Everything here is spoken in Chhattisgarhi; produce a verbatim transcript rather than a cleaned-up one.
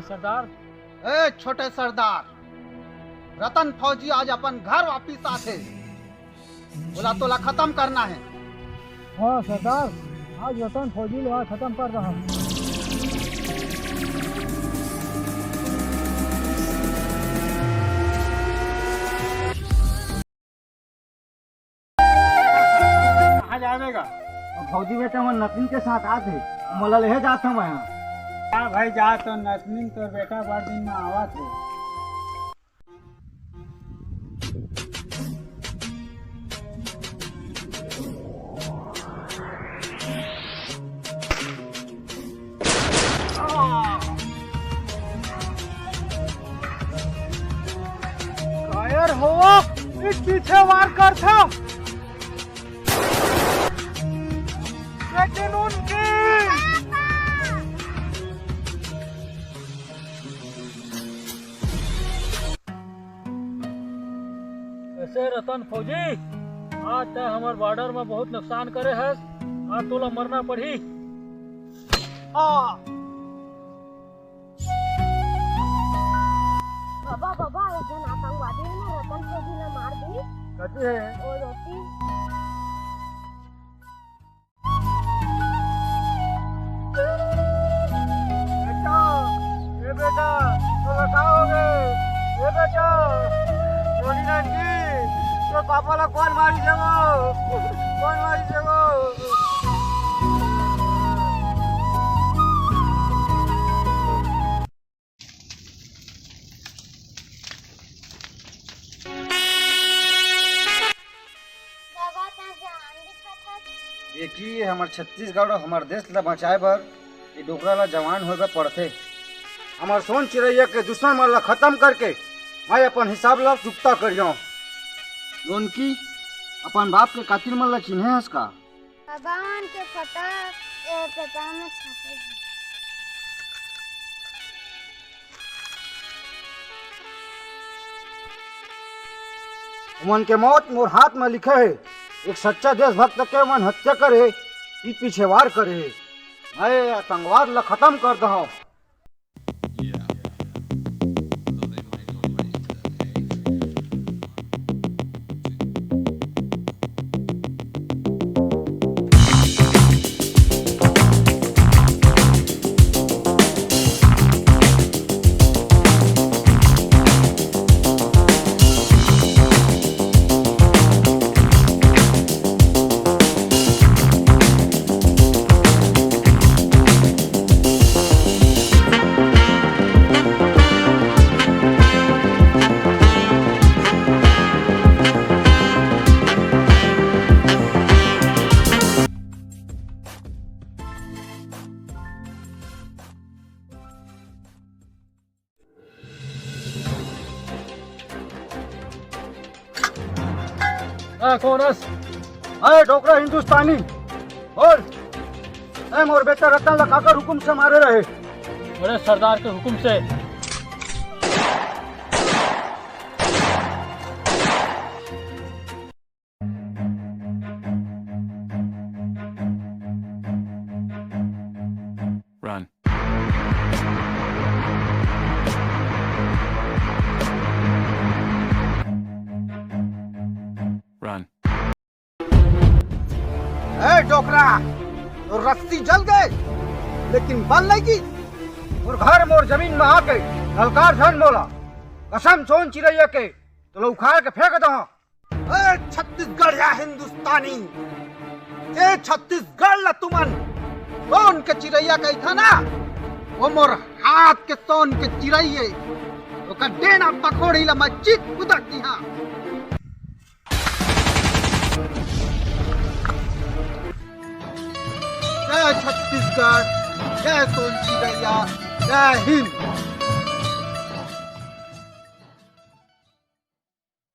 सरदार। ए छोटे सरदार, रतन फौजी आज अपन घर वापिस आथे, ओला तोला खतम करना हे। हाँ सरदार, आज रतन फौजी ला खतम कर दहा। कहाँ जावेगा? अब फौजी बेटा मन नतनीन के साथ आथे, मोला लेहे जात हवं मैं। हाँ भाई, जा तो नतनीन तोर बेटा बड़ दिन में आवत हे। कायर होवा, इस पीछे वार कर था। लेकिन उनकी कैसे रतन फौजी, आज तै हमर बॉर्डर में बहुत नुकसान करे हस, आज तोला मरना पड़ही। आ! बाबा, बाबा, एक झन आतंकवादी हे ना, रतन फौजी ला मार दी। कति हे? ओ रोटी। बेटा, ए बेटा, तोला का हो गे? ए बेटा, रोनी नंदी, तोर पापा ला कोन मारी देवो? कोन मारी देवो? बाबा, तैं जवान दिखत हस। बेटी, हमर छत्तीसगढ़ अउ हमर देश ला बचाए बर ये डोकरा ला जवान होए बर पड़थे। हमर सोन चिरैया के दुश्मन मन ला खतम करके मैं अपन हिसाब ला चुकता करिहौं। नोनकी, अपन बाप के कातिल मन ला चिन्हे हस का? भगवान के फोटो ए पेपर में छापे हे। ओमन के मौत मोर हाथ में लिखे हे। एक सच्चा देशभक्त के ओमन हत्या करे हे, पीठ पीछे वार करे हे। मैं आतंकवाद ला खतम कर दहौं। ए, कौन हस? ए, डोकरा हिंदुस्तानी, बोल, ए, मोर बेटा रतन ला काकर हुकुम से मारे रहे? बड़े सरदार के हुकुम से। Run. Run. ए डोकरा, तोर रस्सी जल गे, लेकिन बल नइ गिस। मोर घर मोर जमीन में आके ललकार झन मोला, कसम सोन चिरैया के, तोला उखाड़ के फेंक दहूं। ए छत्तीसगढ़िया हिंदुस्तानी, जे छत्तीसगढ़ ला तुमन सोन के चिरैया कहिथा ना, वो मोर हाथ के सोन के चिरई ए। ओकर डेना पखोड़ी ला मैं चीख कुदक दिहा। जय छत्तीसगढ़, जय सोन चिरैया, जय हिंद।